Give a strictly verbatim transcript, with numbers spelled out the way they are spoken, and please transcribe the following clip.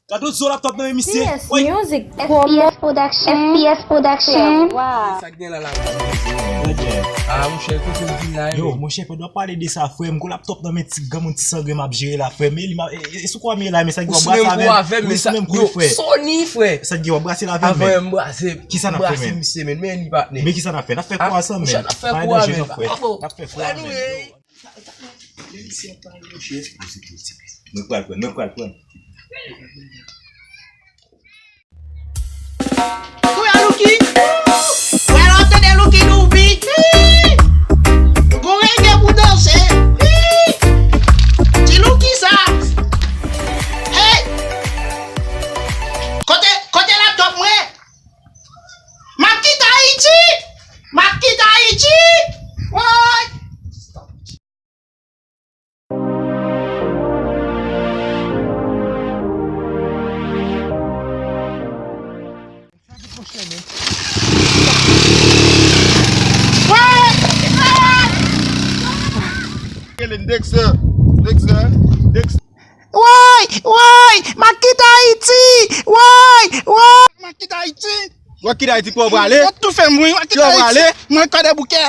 Gade zo laptop nan men misye. Woy. Music. F P S Production. F P S Production. Sa k gen la la. Ah, monchè, kote w vin la, yo, men? Monchè, pandan w ap pale de sa, frè m, gwo laptop nan men ti granmoun ti sangren m ap jere la, frè m. E li, ma- e- e- e sou kwa m ye la, men sa k gen w ap brase avè m. Wi, sou menm kou, frè. Sony, frè. Sa k gen w ap brase la avè m, men. Avan m brase, kisa n ap fè, men? Misye, men, men li patnè. Men kisa n ap fè? N ap fè kwa sa, men. Monchè, n ap fè kwa, men. N ap fè kwa, men. Mwen pral pran, mwen pral pran. Kounya Louki. Wè lè w tande Louki Doubi. Gon renge pou danse. Ti Louki sa. Hey. Kote, kote laptop mwen? M ap kite Ayiti. M ap kite Ayiti. Woy. Rele Dexter, Dexter, Dexter. Woy, woy, m ap kite Ayiti. Woy, woy. M ap kite Ayiti. W ap kite Ayiti, kote w prale? Yo toufe m, wi, m ap kite Ayiti. Mwen kòde bouke.